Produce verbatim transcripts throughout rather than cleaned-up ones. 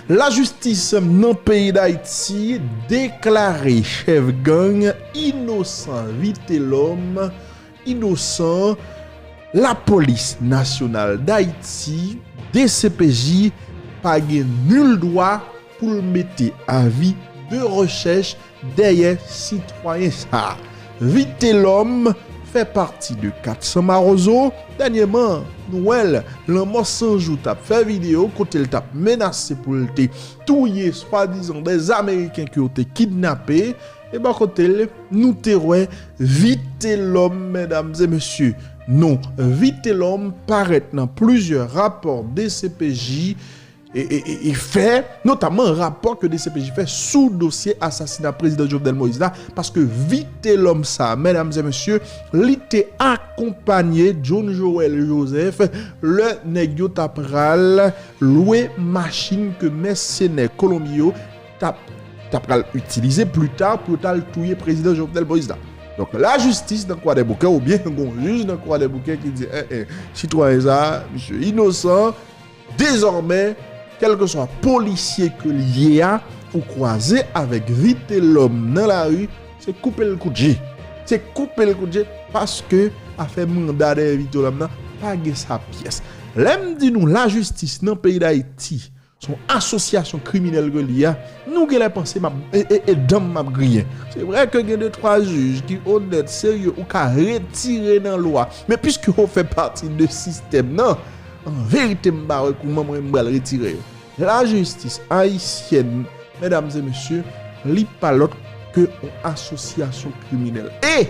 Lajistis nan peyi Dayiti deklare chèf gang inosan, Vitelhomme inosan. Lapolis Nasyonal Dayiti, D C P J, pa gen nil dwa pou l mete avi de rechèch dèyè sitwayen sa a. Vitelhomme fè pati de kat san mawozo. Dènyèman, nou wè l, Lanmò San Jou t ap fè videyo kote l t ap menase pou l te touye swadizan dè Ameriken ke yo te kidnape. E bò kote l, nou te wè Vitelhomme, medam e mesye. Non Vitelhomme parèt nan plizyè rapò D C P J e, e, e, e fè, notaman rapò ke D C P J fè sou dosye asasina prezidan Jovenel Moïse la, paske Vitelhomme sa, medam e mesye, li te akonpanye John Joël Joseph lè nèg yo ta pral lwe machin ke mèsenè Kolonbi yo t ap, t ap pral itilize pli ta pou yo t al touye prezidan Jovenel Moïse la. Donk, lajistis nan Kwadèboukè, oubyen gon jij nan Kwadèboukè ki di, en, en, sitwayen sa a, misye inosan, dezòmè, kèlkeswa polisye ke l ye a, ou kwaze avèk Vitelhomme nan lari, se koupe l kout je. Se koupe l kout je, paske afè manda dèyè Vitelhomme nan, pa gen sa pyès. Lè m di nou lajistis nan peyi Dayiti, se yon asosyasyon kriminèl ke l ye a, nou genlè panse m ap, e, e, e dan m ap griyen. Se vrè ke gen de twa jij ki onèt, serye, ou ka retire nan lwa. Men piske w fè pati de sistèm nan, an verite, m pa wè kouman mwen m pral retire yo. Lajistis ayisyèn, medam e mesye, li pa lòt ke yon asosyasyon kriminèl. E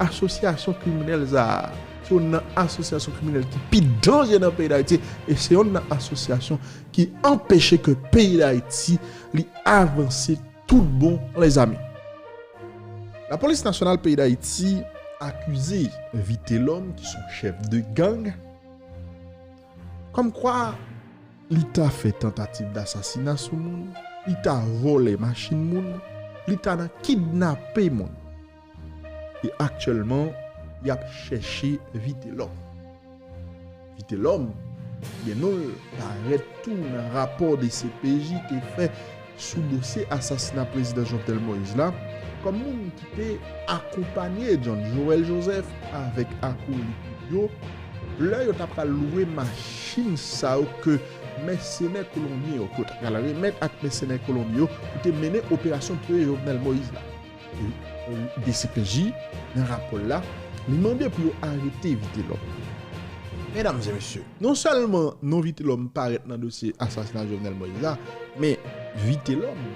asosyasyon kriminèl sa a, se youn nan asosyasyon kriminèl ki pi danje nan peyi Dayiti, e se youn nan asosyasyon ki anpeche ke peyi Dayiti li avanse tout bon, lèzami. Lapolis Nasyonal peyi Dayiti akize Vitelhomme, ki se yon chèf de gang, kòmkwa li ta fè tantativ dasasina sou moun, li ta vòlè machin moun, li ta nan kidnape moun. E aktyèlman, y ap chèche Vitelhomme. Vitelhomme, gen non l parèt tou nan rapò D C P J te fè sou dosye asasina prezidan Jovenel Moïse la, kòm moun ki te akonpanye John Joël Joseph avèk akolit yo, lè yo ta pral lwe machin sa yo ke mèsenè kolonbyen yo, ke yo ta pral remèt ak mèsenè kolonbyen yo pou te mennen operasyon touye Jovenel Moïse la. E, e, D C P J, nan rapò l la, li mande pou yo arete Vitelhomme. Medam e mesye, non sèlman non Vitelhomme parèt nan dosye asasina Jovenel Moïse la, men Vitelhomme,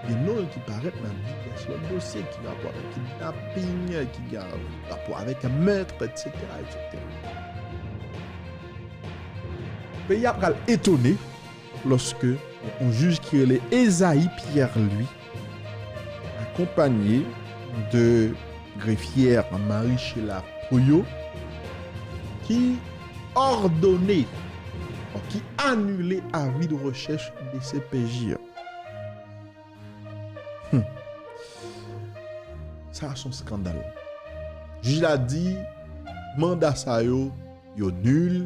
gen non l ki parèt nan divès lòt dosye ki rapò avèk kidnaping, ki gen rapò avèk mèt, etsetera, etsetera. Peyi a pral etone lòske yon jij ki rele Esaïe Pierre-Louis, akonpanye de grefyè Marie Sheila Poyo, ki òdone, ki anile avi de rechèch D C P J an. Hmm. Sa a se yon eskandal. Jij la di manda sa yo, yo nil,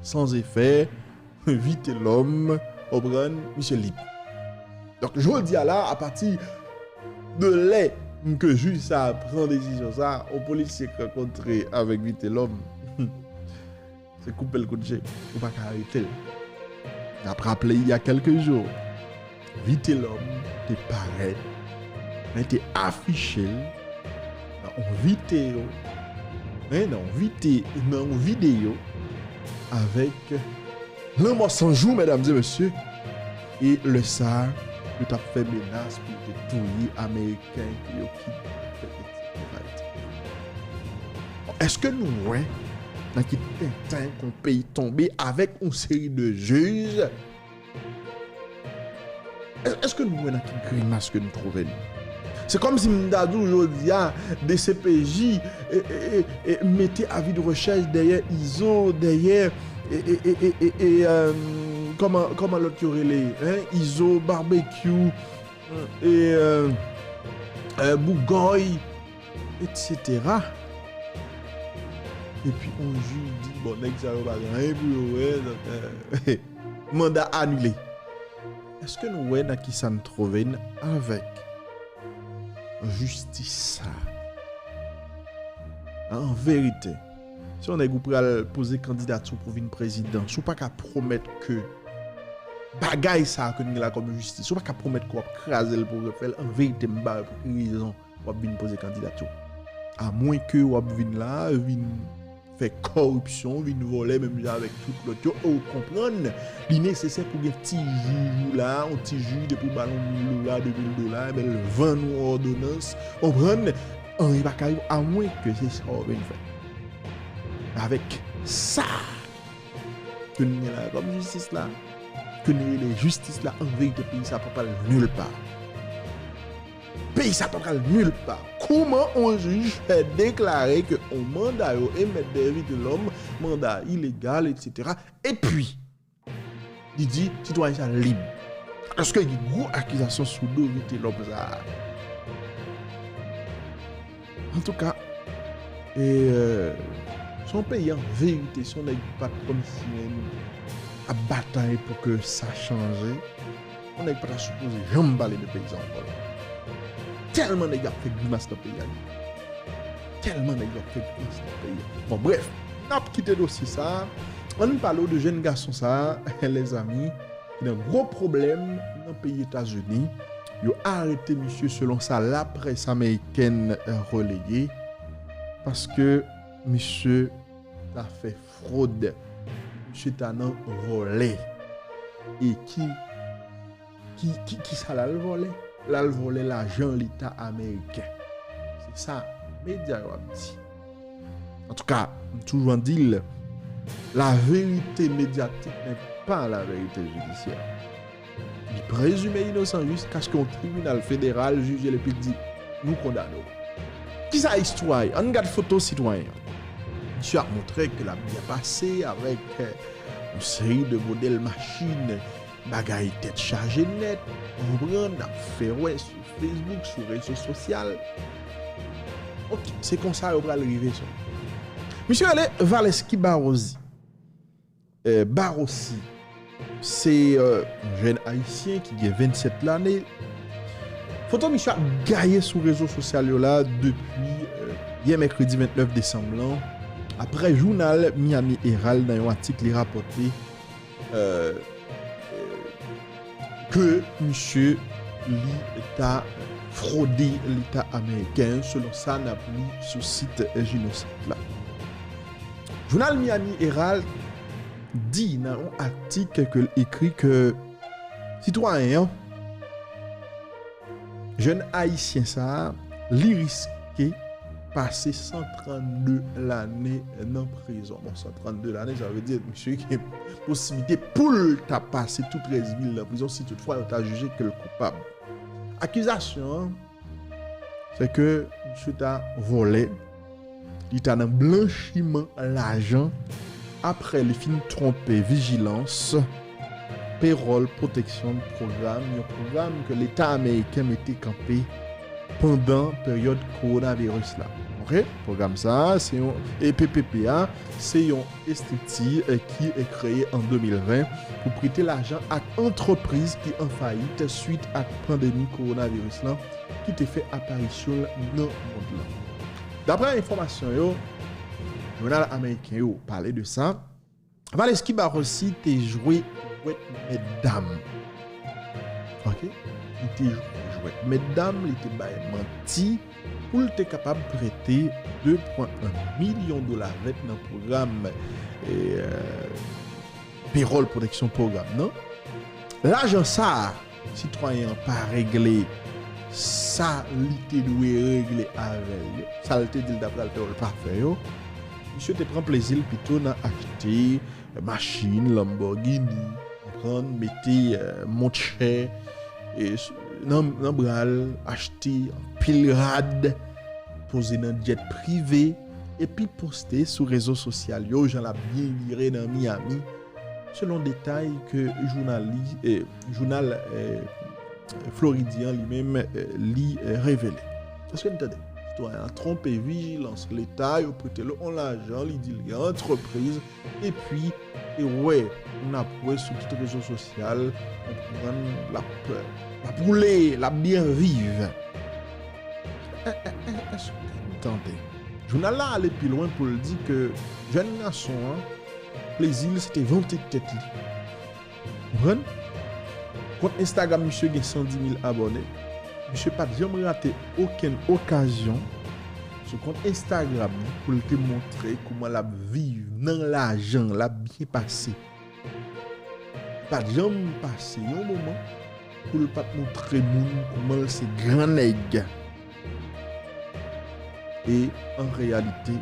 san efè, Vitelhomme, w konprann, misye lib. Donk, jodi a la, apati de lè ke jij sa a pran desizyon sa a, yon polisye k rankontre avèk Vitelhomme, se koupe l kout je, ou pa ka arete l. N ap raple, il y a quelques jours, Vitelhomme te parèt, men te afiche l nan yon videyo, men nan yon vide-, nan yon videyo avèk Lanmò San Jou, medam e mesye. E lè sa a, yo t ap fè menas pou yo te touye Ameriken ke yo kidnape, etsetera, etsetera. Èske nou wè nan ki tenten yon peyi tonbe avèk yon seri de jij? È-, èske nou wè nan ki grimas ke nou twouve nou? Se kòmsi m ta di w jodi a, D C P J, e, e, e, e, mete avi de rechèch dèyè Izo, dèyè, e, e, e, e, e, e, e, kòman, kòman lòt yo rele, en? Izo, Barbecue, e, e, e, Bougòy, etsetera. Epi, yon jij di, bon, nèg sa yo pa gen anyen pou yo wè, donk, e, manda anile. Èske nou wè nan ki sa n twouve n avèk jistis sa? An verite, si yon nèg ou pral poze kandidati w pou vin prezidan, si w pa ka pwomèt ke bagay sa ke n gen la kòm jistis, si w pa ka pwomèt ke w ap kraze l pou w refè l, an verite, m pa wè pou ki rezon w ap vin poze kandidati w. Amwenke w ap vin la, vin fè kòripsyon, vin vòlè menm jan avèk tout lòt yo, e w konprann li nesesè pou gen ti jij ou la, yon ti jij depi w ba l yon mil dola, de mil dola, ebyen l vann ou òdonans, konprann, anyen pa ka rive, amwenke se sa w vin fè. Avèk sa ke n gen la kòm jistis la, ke n rele jistis la, an verite, peyi sa pa pral nil pa. Peyi sa pa pral nil pa. Kouman yon jij fè deklare ke yon manda yo emèt David Lhomme, manda ilegal, etsetera, epi li di sitwayen sa lib? Alòske gen gwo akizasyon sou do Vitelhomme sa a. Antouka, e, euh, se yon peyi an verite, se yon nèg ki pa t kòmsi menm ap batay pou ke sa chanje. Yon nèg pa ta sipoze janm pale de peyi sa ankò la. Tèlman nèg ap fè grimas nan peyi a. Tèlman nèg ap fè grimas nan peyi a. Bon, brèf, n ap kite dosye sa a. Ann pale w de jèn gason sa a, lèzami, ki nan gwo pwoblèm nan peyi Etazini. Yo arete misye selon sa laprès amerikèn releye, paske misye ta fè fwod, misye ta nan vòlè. E ki, ki, ki, ki sa l al vòlè? L al vòlè lajan Leta ameriken. Se sa medya yo ap di. Antouka, m toujou ap di l, la vérité médiatique n'est pas la vérité judiciaire. Li prezime inosan jiskaske yon tribinal federal jije l epi l di, nou kondane w. Kisa istwa a ye? Ann gad foto sitwayen an. Misye ap montre ke l ap byen pase avèk, eh, yon seri de modèl machin, bagay tèt chaje nèt, konprann, ap fè wè sou Facebook, sou rezo sosyal. Ok, se konsa yo pral rive sou. Misye rele Valeski Barosi. Eh, Barosi. Se, eh, yon jèn ayisyen ki gen vennsèt lane. Foto misye ap gaye sou rezo sosyal yo la depi, eh, yè mèkredi vennèf desanm lan. Aprè jounal Miami Herald nan yon atik li rapòte, eh, eh, ke misye li ta fwode Leta ameriken, selon sa n ap li sou sit Jinosat la. Jounal Miami Herald di nan yon atik ke l ekri ke sitwayen an, jèn ayisyen sa a, li riske pase san trannde lane nan prizon. Bon, san trannde lane, sa vle di misye gen posiblite pou l ta pase tou trèz vil nan prizon si toutfwa yo ta jije ke l koupab. Akizasyon an, se ke misye ta vòlè, li ta nan blanchiman lajan aprè li fin twonpe Vijilans Payroll Protection Program, yon pwogram ke Leta ameriken mete kanpe pandan peryòd kowonaviris la. Ok? Pwogram sa a, se yon, e P P P a, se yon estrikti, eh, ki, eh, kreye an de mil ven pou prete lajan ak antrepriz ki an fayit swit ak pandemi kowonaviris lan ki te fè aparisyon l nan mond lan. Daprè enfòmasyon yo, jounal ameriken yo pale de sa, Valeski Barosi te jwe jwèt mètdam. Ok? Li te jwe jwèt mètdam, li te bay manti pou l te kapab prete de pwen en milyon dola vèt nan pwogram, eh, Payroll Protection Program nan. Lajan sa a, sitwayen an pa regle sa li te dwe regle avè l yo, sa l te di l ta pral fè yo, l pa fè yo. Misye te pran plezi l pito nan achte machin, Lamborghini, konprann, mete, eh, mont chè, e, s-, nan, nan bra l, achte anpil rad, poze nan djèt prive, epi poste sou rezo sosyal yo, jan l ap byen vire nan Miami, selon detay ke jounali-, eh, jounal, eh, Floridyen an li menm, eh, li, eh, revele. Èske n tande? sitwayen an twonpe vijilans Leta, yo prete l yon lajan, li di l gen antrepriz, epi, e wè, n ap wè sou tout rezo sosyal, konprann l ap, l ap woule, l ap byen viv. Èske n tande? Jounal la ale pi lwen pou l di ke jèn gason an, plezi l se te vante tèt li. Konprann? Kont Instagram misye gen san di mil abòne. Misye pa t janm rate okenn okazyon sou kont Instagram li pou l te montre kouman l ap viv nan lajan, l ap byen pase. Pa t janm pase yon moman pou l pa t montre moun kouman l se gran nèg. E an reyalite,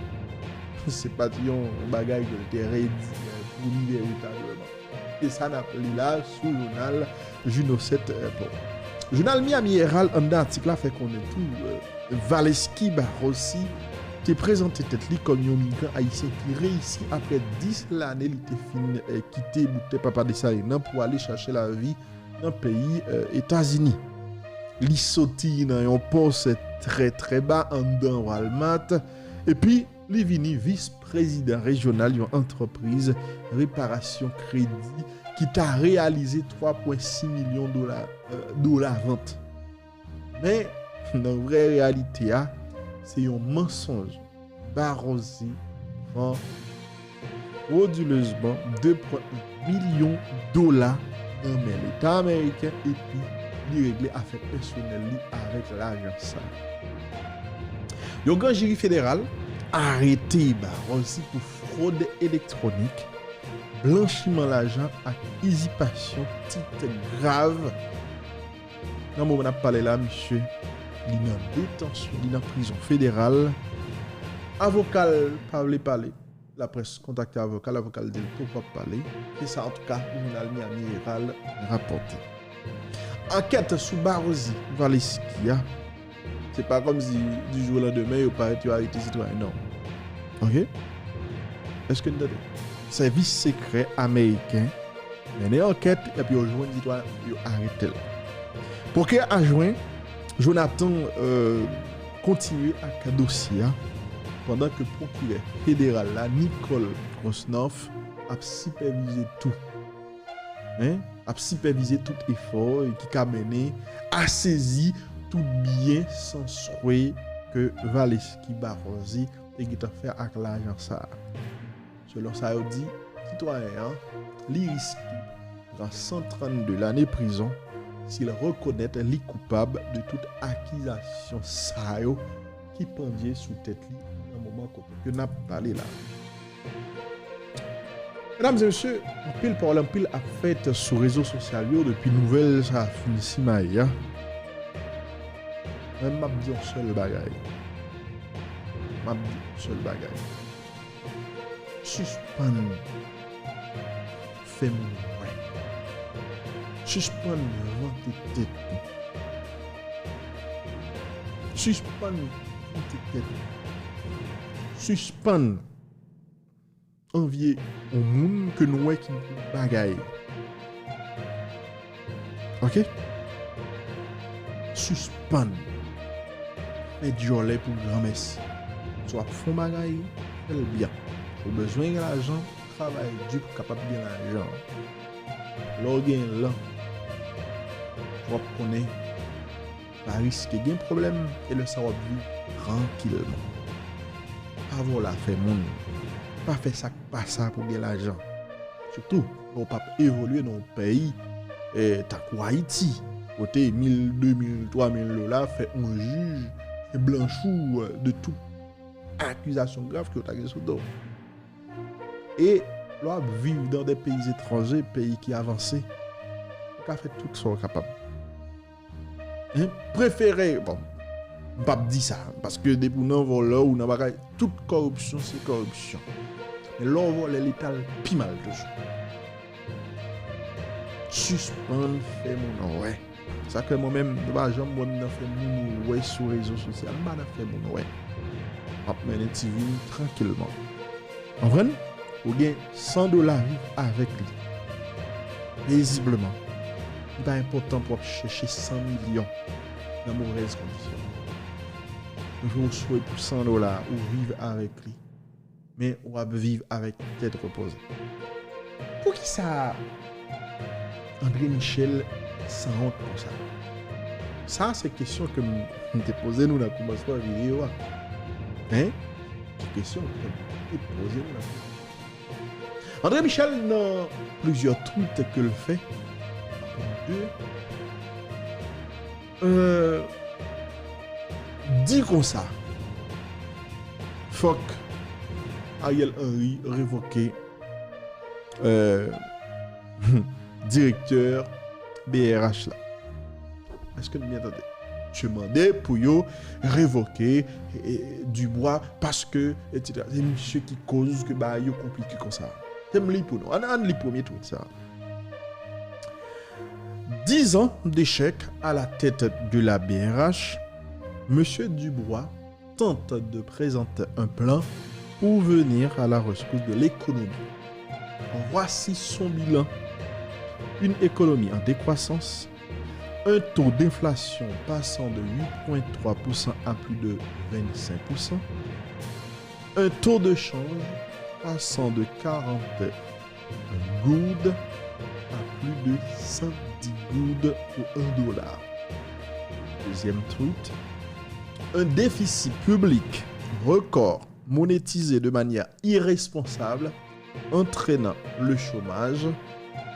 se pa t yon bagay ke l te redi, eh, pou li veritableman. E sa n ap li la sou jounal Juno sèt, eh, bon. Jounal Miami Herald anndan atik la fè konnen tou, eh, Valesky Barosy te prezante tèt li kòm yon migran ayisyen ki reyisi apre dis lane li te fin, eh, kite bout tè Papa Desalin nan pou ale chache lavi nan peyi, eh, Etazini. Li soti nan yon pòs trè, trè ba anndan Walmart, epi li vini vis prezidan rejyonal yon antrepriz reparasyon kredi ki ta reyalize twa pwen sis milyon dola, eh, dola vant. Men, nan vrè reyalite a, se yon mansonj. Barosy pran frodilezman de pwen milyon dola nan men Leta ameriken epi li regle afè pèsonèl li avèk lajan sa. Yon gran jiri federal arete Barosy pou fwod elektwonik, blanchiman lajan ak izipasyon tit grav. Nan moman n ap pale la, misye, li nan detansyon, li nan prizon federal. Avoka l pa vle pale. Laprès kontakte avoka l, avoka l di l poko ap pale. Se sa, antouka, jounal Miami Herald rapòte. Ankèt sou Barosy Valesky a, se pa kòmsi di jou o landemen yo parèt yo arete sitwayen, non. Oke? Èske n tande? Sèvis sekrè ameriken mennen ankèt epi yo jwenn sitwayen, yo arete l. Pwokirè ajwen Jonathan, euh, kontinye ak dosye a, pandan ke pwokirè federal la, Nicole Grosnoff, ap sipèvize tou. Hein? Ap sipèvize tout efò ki ka mennen a sezi tout byen san swè ke Valesky Barosy te gentan fè ak lajan sa a. Selon sa yo di, sitwayen an, li riske pran san trannde lane prizon si l rekonèt li koupab de tout akizasyon sa yo ki pandye sou tèt li nan moman kote ke n ap pale la. Medam e mesye, anpil pawòl, anpil ap fèt sou rezo sosyal yo depi nouvèl sa a fin simaye a. Mwen, m ap di yon sèl bagay. M ap di yon sèl bagay. Sispann fè moun wè. Sispann vante tèt nou. Sispann vante tèt nou. Sispann anvye yon moun ke nou wè ki gon bagay. Oke? Sispann fè djòlè pou granmèsi. Si w ap fè yon bagay, fè l byen. Si w bezwen gen lajan, travay di pou w kapab gen lajan. Lè w gen lan, w ap konnen pa riske gen pwoblèm, e lè sa w ap viv trankilman. Pa vòlè afè moun. Pa fè sa k pa sa pou gen lajan. Sitou, lè w p ap evolye nan yon peyi, eh, tankou Ayiti, kote mil, de mil, twa mil dola fè yon jij blanchi w, eh, de tout akizasyon grav ke yo ta gen sou do w. E lè w ap viv dans des pays étrangers, peyi ki avanse, ou ka fè tout sa w kapab. Hein? Prefere, bon, m p ap di sa, paske depi w nan vòlè, ou nan bagay, tout kòripsyon se kòripsyon. Men lè w vòlè, Leta l pi mal toujou. Sispann fè moun wè. Sa k fè mwen menm, nou pa janm wè m nan fè moun wè sou rezo sosyal. M pa nan fè moun wè. M ap mennen ti vi m trankilman. Konprann? Ou gen san dola, viv avèk li. Pezibleman. Li pa enpòtan pou w ap chèche san milyon nan movèz kondisyon. Ou jwe yon sou pou san dola, ou viv avèk li. Men w ap viv avèk tèt repoze. Poukisa André Michel sanwont konsa? Sa se kesyon ke m, m te poze nou nan kòmansman videyo a. Hein? Ki kesyon ke m te poze nou nan kòmansman. André Michel, nan plizyè tweet ke l fè, de, euh, di konsa, fòk Ariel Henry revoke, euh, direktè B R H la. Èske n byen tande? Misye mande pou yo revoke, e, Dubois, paske, etsetera. Se misye ki koz ke bagay yo konplike konsa. Fè m li pou nou. Ann, ann li premye tweet sa. Dix ans d'échec à la tête de la B R H, Monsieur Dubois tente de présenter un plan pour venir à la rescousse de l'économie. Voici son bilan. Une économie en décroissance, un taux d'inflation passant de huit point trois pour cent à plus de vingt-cinq pour cent, un taux de change passant de quarante gourdes à plus de cent dix gourdes pour un dollar. Deuxième tweet, un déficit public record monétisé de manière irresponsable, entraînant le chômage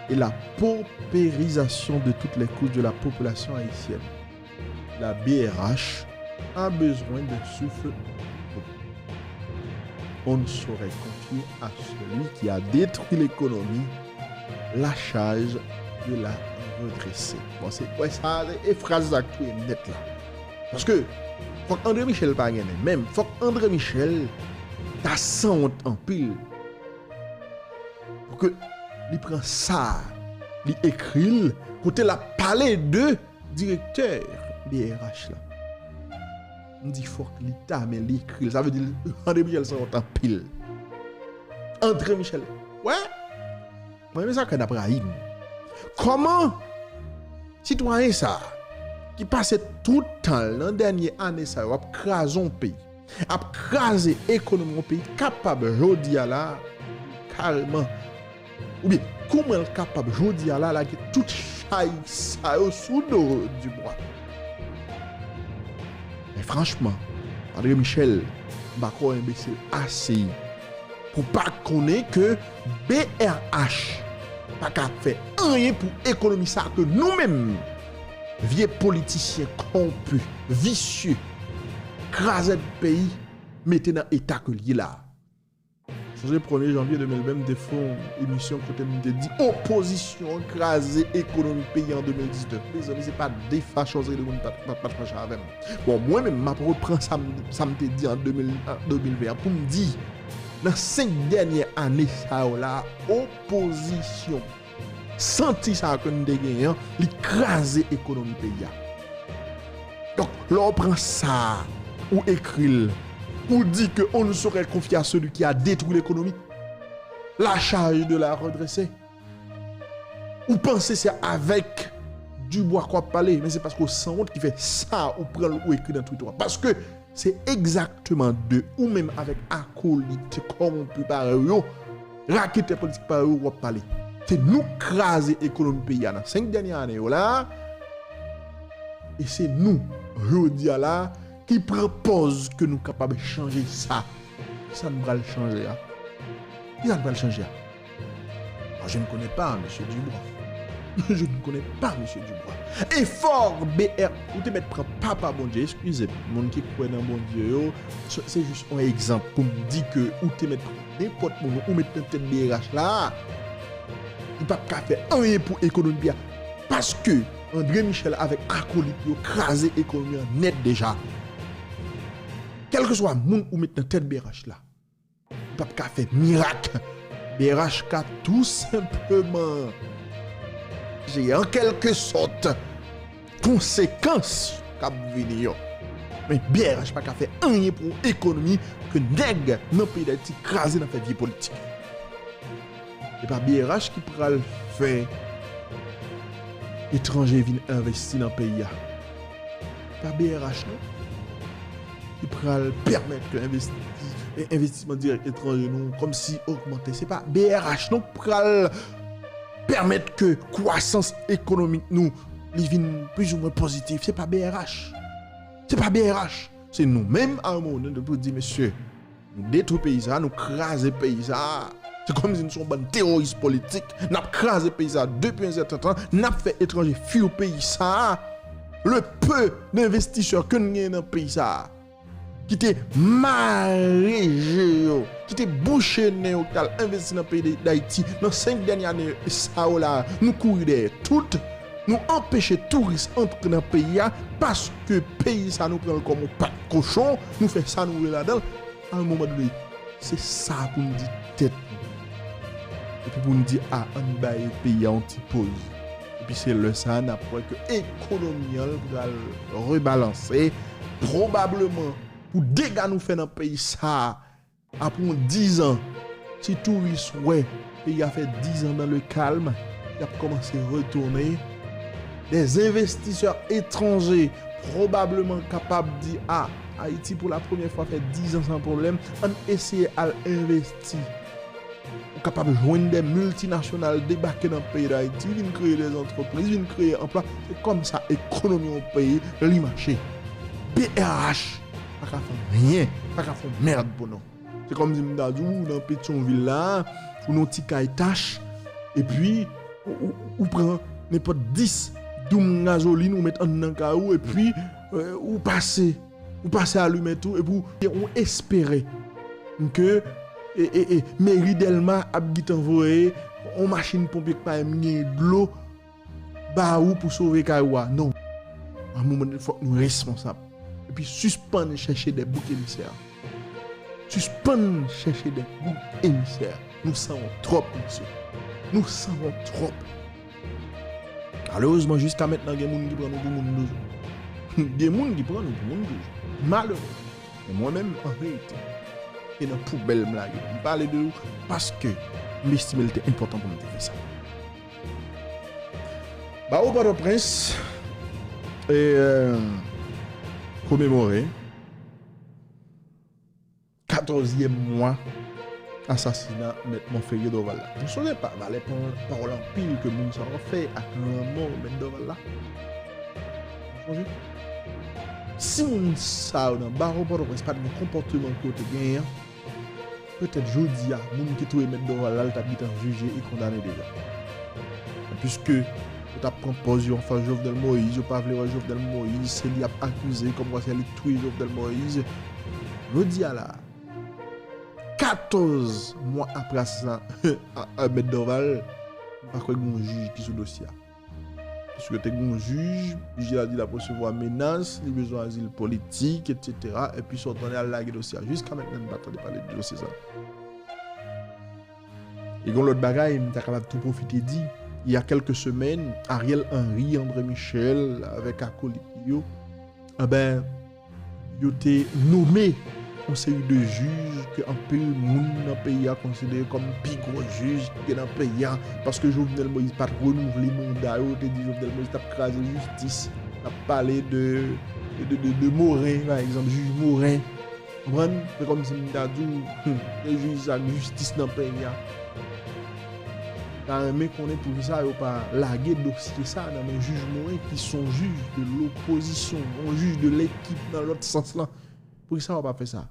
et la paupérisation de toutes les couches de la population haïtienne. La B R H a besoin d'un souffle nouveau. On ne saurait confier à celui qui a détruit l'économie la charge de la redresser. Bon, se, wè, sa, e fraz sa k touye m nèt la. Paske, fòk André Michel pa gen nen menm. Fòk André Michel ta sanwont anpil. Pou ke li pran sa, li ekri l, kote l ap pale de direktè B R H la. M di fòk li ta, men li ekri l. Sa vle di André Michel sanwont anpil. André Michel. Wè? Mwen menm sa kè n ap rayi m. Kòman sitwayen sa a, ki pase tout tan l nan dènye ane sa yo ap kraze yon peyi, ap kraze ekonomi yon peyi, kapab jodi a la, kareman, oubyen kòman l kapab jodi a la, lage tout chay sa yo sou do Dubois? Men franchman, André Michel, m pa kwè w enbesil ase pou pa konnen ke B R H pa ka fè anyen pou ekonomi sa ke nou menm, vye politisyen kòwonpi, visye, krazèd peyi, mete nan eta ke l ye la. Sonje premye janvye de mil ven, m te fè yon emisyon kote m te di opozisyon an kraze ekonomi peyi an de mil diznèf. Mezanmi, se pa de fachòz ke moun pa t, pa t, pa t fache avè m. Bon, mwen menm, m ap repran sa m, sa m te di an de mil, an de mil ven an pou m di, nan senk dènye ane sa yo la, opozisyon, santi sa ke n te genyen an, li kraze ekonomi peyi a. Donk, lè w pran sa, ou ekri l, ou di ke on ne saurait confier à celui qui a détruit l'économie, la charge de la redresser. Ou panse se avèk Dubois k w ap pale, men se paske w sanwont ki fè sa ou pran l ou ekri nan Twitter w. Paske se egzakteman de ou menm avèk akolit kòwonpi parèy ou yo, raketè politik parèy ou yo w ap pale. Se nou k kraze ekonomi peyi a nan senk dènye ane yo la. E se nou, jodi a la, ki pran pòz ke nou kapab chanje sa. Kisa nou pral chanje a? Kisa nou pral chanje a? Moi, je ne connais pas Monsieur Dubois. Je ne connais pas Monsieur Dubois. Efò B R, ou te mèt pran papa Bondye, eskize m, moun ki kwè nan Bondye yo, se, se jis yon egzanp pou m di ke ou te mèt pran nenpòt moun, ou met nan tèt B R H la, li p ap ka fè anyen pou ekonomi a. Paske André Michel avèk akolit yo kraze ekonomi an nèt deja. Kèlkeswa moun ou met nan tèt B R H la, li p ap ka fè mirak. B R H ka tou senpleman jere an kèlke sòt konsekans k ap vini yo. Men B R H pa ka fè anyen pou yon ekonomi ke nèg nan peyi Dayiti kraze nan fè vye politik. E pa B R H ki pral fè etranje vin envesti nan peyi a. Pa B R H non. ki pral pèmèt ke envesti, e, envestisman dirèk etranje nou kòmsi ogmante. Se pa B R H non k pral pèmèt ke kwasans ekonomik nou li vin plizoumwen pozitif. Se pa B R H. Se pa B R H. Se nou menm a yon moman donné pou di, mesye, nou detwi peyi sa, nou kraze peyi sa. Se kòmsi nou se yon bann teworis politik. N ap kraze peyi sa depi yon sèten tan. N ap fè etranje fwi peyi sa. Le peu d'investisseurs ke n gen nan peyi sa, ki te mare je yo, ki te bouche nen yo, ki t al envesti nan peyi de- Dayiti, nan senk dènye ane sa yo la, nou kouri dèyè tout, nou anpeche touris antre nan peyi a, paske peyi sa nou pran l kòm yon pat kochon, nou fè sa nou vle ladan l. A yon moman done, se sa pou n di tèt nou. Epi pou n di, a, ann bay peyi a yon ti poz. Epi se lè sa a n ap wè ke ekonomi an pral rebalanse. Pwobableman, pou dega nou fè nan peyi sa a, apre yon dizan, si touris wè peyi a fè dizan dans le calme, y ap kòmanse retounen. Des investisseurs étrangers probablement kapab di, a, Ayiti pou la premyè fwa fè dizan san pwoblèm, ann eseye al envesti. Ou kapab jwenn de miltinasyonal debake nan peyi Dayiti, vin kreye de antrepriz, vin kreye anplwa. Se kòmsa ekonomi yon peyi li mache. B R H pa ka fè anyen, pa ka fè yon mèd pou nou. Se kòmsi m ta di w, ou nan Petyonvil la, ou nan yon ti kay tach, epi ou, ou, ou pran nenpòt dis doum gazolin, ou met anndan kay ou, epi, eh, ou pase, ou pase alimèt ou, epi ou, ou espere ke, e, e, e, meri Dèlma ap gentan voye yon machin ponpye k pa menm gen dlo ba ou pou sove kay ou a. Non. A yon moman done, fòk nou responsab. Epi sispann chèche de bouk emisè. Sispann chèche de bouk emisè. Nou sanwont twòp, mesye. Nou sanwont twòp. Malerezman, jiska mentnan, gen moun ki pran nou pou moun toujou. Gen moun ki pran nou pou moun toujou. Malerezman. Men mwen menm, an verite, e nan poubèl m lage l. M pale de ou paske m estime l te enpòtan pou m te fè sa. Bawo Pòtoprens, e, euh, komemore katòzyèm mwa asasina Mèt Monferrier Dorval la. Nou sonje pa valè pawòl anpil ke moun sa yo fè ak lanmò Mèt Dorval la? Nou sonje? Si moun sa yo nan bawo Pòtoprens pa t gen konpòteman ke yo te genyen an, petèt jodi a, moun ki touye Mèt Dorval la, l t ap gentan jije e kondane deja. Piske yo t ap pran pòz yo anfas Jovenel Moïse, yo pa vle wè Jovenel Moïse, se li y ap akize kòmkwa se li k touye Jovenel Moïse. Jodi a la, katòz mwa apre asasina Mèt Dorval, m pa kwè gen yon jij ki sou dosye a. Paske te gen yon jij, jij la di l ap resevwa menas, li bezwen azil politik, etsetera. Epi sa w tande al lage dosye a. Jiska mentnan, n pa tande pale de dosye sa. E gen lòt bagay, m ta kapab tou pwofite di, il y a quelques semaines, Ariel Henry, André Michel, avèk akolit li yo, enben, yo te nome yon seri de jij ke anpil moun nan peyi a konsidere kòm pi gwo jij ki gen nan peyi a, paske Jovenel Moïse pa t renouvle manda yo, yo te di Jovenel Moïse t ap kraze jistis. N ap pale de, de, de, de, de Morin, pa egzanp, jij Morin. Konprann? Se kòmsi m ta di w, hmm, se jij sa k jistis nan peyi a. Ta renmen konnen poukisa yo pa lage dosye sa nan men jij Morin, ki se yon jij de lopozisyon, yon jij de lekip nan lòt sans lan. Poukisa yo pa fè sa?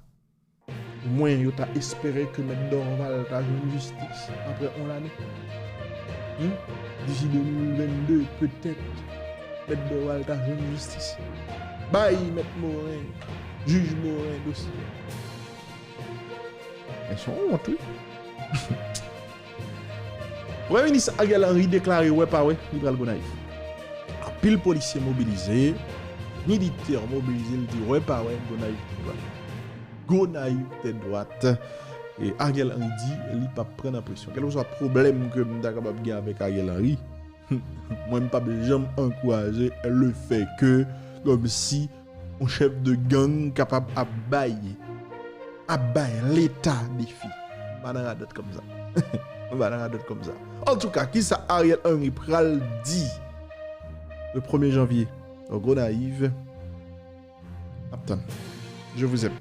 Mwen, yo ta espere ke Mèt Dorval ta jwenn jistis apre yon lane. Hmm? D'ici deux mille vingt-deux, petèt, Mèt Dorval ta jwenn jistis. Bay Mèt Morin, jij Morin, dosye. Men se yon wont, wi. Premye minis Ariel Henry deklare wè pa wè, li pral Gonayiv. Anpil polisye mobilize, militè mobilize, li di wè pa wè, Gonayiv tèt dwat. Gonayiv tèt dwat. E Ariel Henry di li p ap pran nan presyon. Kèlkeswa pwoblèm ke m ta kapab gen avèk Ariel Henry, mwen m p ap janm ankouraje le fè ke, kòmsi, yon chèf de gang kapab ap bay, ap bay Leta defi. M pa nan radòt kòmsa. M pa nan radòt kòmsa. Antouka, kisa Ariel Henry pral di le premye janvye nan Gonayiv? N ap tann. Je vous aime.